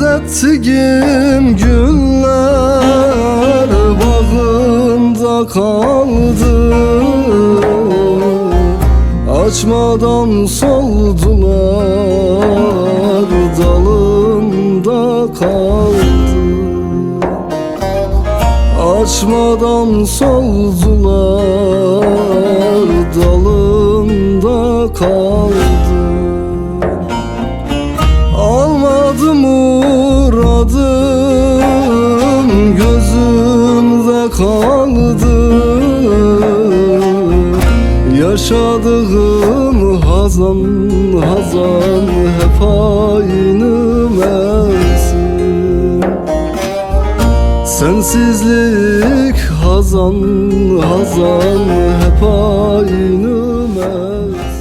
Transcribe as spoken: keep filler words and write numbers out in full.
Ettiğim güller bağında kaldı, açmadan soldular, dalında kaldı. Açmadan soldular, dalında kaldı. Almadı muradım, gözümde kaldı. Yaşadığım hazan, hazan hep aynı mevsim. Sensizlik hazan, hazan hep aynı mevsim.